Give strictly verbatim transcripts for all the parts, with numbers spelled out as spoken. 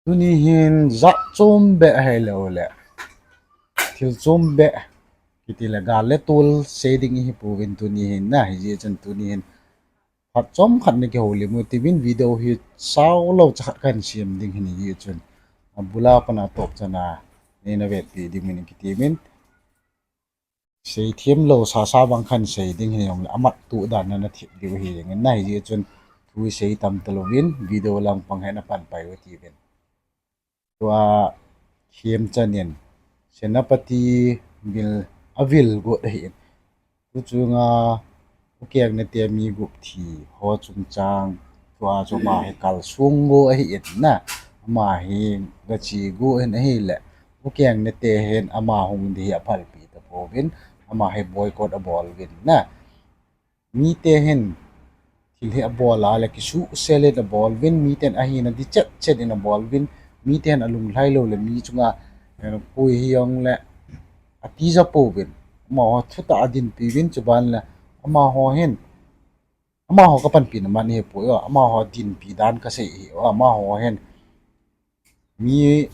Tuni hin jat chom beh ahilouleh thil chom beh, kiti le gal le tol sei ding ihi pouvin tuni hin na, hijeh chun tuni hin phat chomkhat na kihoulim u tivin video hi saolou cha khat kahin sem ding hin hijeh chun, abula pat a atop chan a neina vetpi ding in kiti min. Seithem lou sasa bang kahin sei ding hijongle amat toh dan na na thip diu hi ding in na, hijeh chun thu isei tam talouvin video lang pang hin apan pai u tivin. Tua khemchan in Senapati vil, avil got ahin, tu chunga Ukeng nete mi gup thi ho chungchang thua chu ama hi kalsong go ahin na, ama hi gache go hin ahileh Ukeng nete hin ama hung ding hi aphalpi tapouvin, ama hi boycott abol uvin na. Mite hin thil hi abol a le kisuhsel in abol uvin, miten ahina ding chet chet in abol uvin, mite hin alunglhai lou le mi chunga koi hijongle atija pouvin, amaho thutah a dinpi uvin, chuban le amaho hin, amaho kapanpina man ahipoi, amaho dinpi dan kasei ahi, amaho hin mi,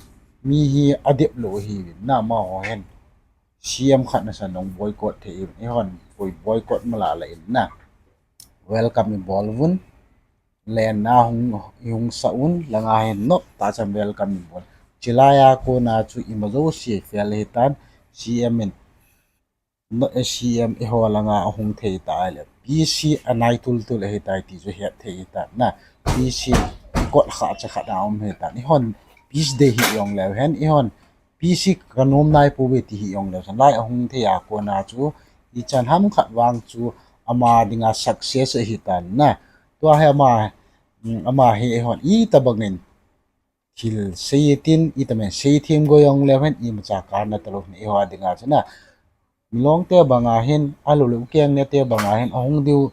mi hi adep lou ahiuvin na, amaho hin C M khat nasan hung boycott thei in, eihon koi boycott mala la in na, welcome ibol uvin, len a hung, ihung sah un, langa hin noptah chan welcome ibol. Chulai a kona chu ima jouse fail ahitan, C M in, C M eiho langa ahung thei ta ahile P C anai tultul ahitai ti chu het thei ahitan na, P C ikot kha cha khat a um ahitan, eihon P C dei hijongleu hen, eihon P C kanom naipouve ti hijongleu chun lai ahung thei a kona chu ichan ham khat vang chu ama dinga success ahitan na. Tua hi ama, ama hi eihon itobangin thil sei tin, itobangin seithem go jongleu hen imacha kana talou hin eiho dinga chu na. Milongte banga hin, ahilouleh Ukeng nete banga hin ahung diu,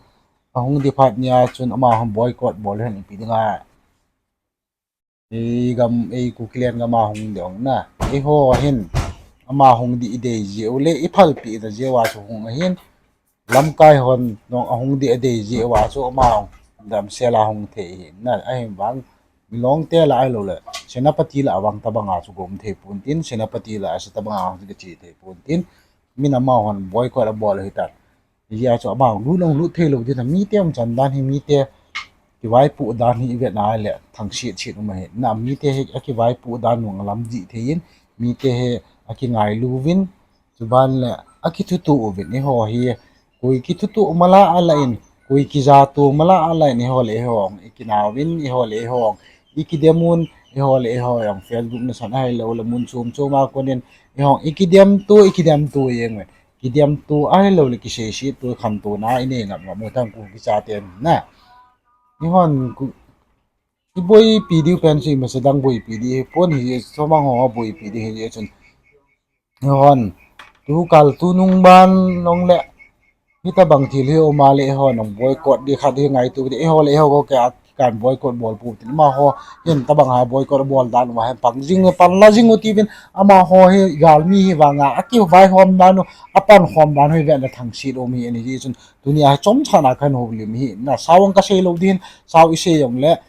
ahung di phat nia chun ama hung boycott bol hen ipi dinga eigam, ei Kukiland gam a hung ding na, eiho hin ama hung ding idei jeh u le iphalpi ta jeh uva chu hung ahin, lamkai hon jong ahung ding adei jeh uva chu ama damsel a hung thei ahin na, ahin vang Milongte lah ahilouleh Senapati lah vang tobanga chu gom thei pontin, Senapati lah asa tobanga chu gache thei pontin, min amahon boycott abol ahitan. Hijeh a chu ama hung lut, hung lut theilou ding na, mite umchan dan hi, mite kivaipoh dan hi ivet na le thangset set um ahi na, mite hi akivaipoh dan nung alam jih thei in, mite hi akingailu uvin, chuban le akithutoh uvin, eiho hi koi kithutoh mala ala in, koi kijato mala ala in, eiho le eiho ikinau vin, eiho le eiho ikidem un, eiho le eiho jong Facebook nasan ahilouleh mun chom chom a konin eiho ikidemto, ikidemto jeng uvin, kidemto ahilouleh kiseisetto, khantouna inei ngap ngap u tang Kuki chaten na. Eihon iboipi diu pen chu imacha dang boipi ding hipon, hijeh chun amang ho boipi ding hijeh chun, eihon tukal tunung ban nong le hitobang thil hi um a le eihon boycott ding khat hi ngaito ding, eiho le eiho koi a kikan boycott bol pou tin, amaho hin tobang a boycott abol dan uva hin pang jing, panla jing u tiuvin, amaho hi galmi hi vanga akivaihom dan u, apankhom dan u ivet le thangset um ahi, hijeh chun tunia hi chomcha na kahin houlim ahi na, sao ang kasei lou din, sao isei jongle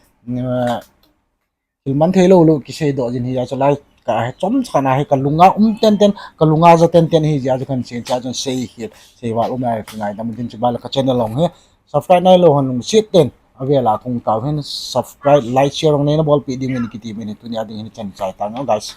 thil man theilou lou kiseidoh jin hijeh a chu lai ka hi chomcha na hi kalunga um tenten, kalunga ja tenten ahijeh a chu kahin sei, chea chun sei hi, sei val um a kingaidam din, chuban le ka channel jong hi subscribe nailou hon lungset ten avel a kahung tau hen, subscribe, like, share jong neina bolpeh ding in kiti min hi tunia ding hin chan chai tang guys.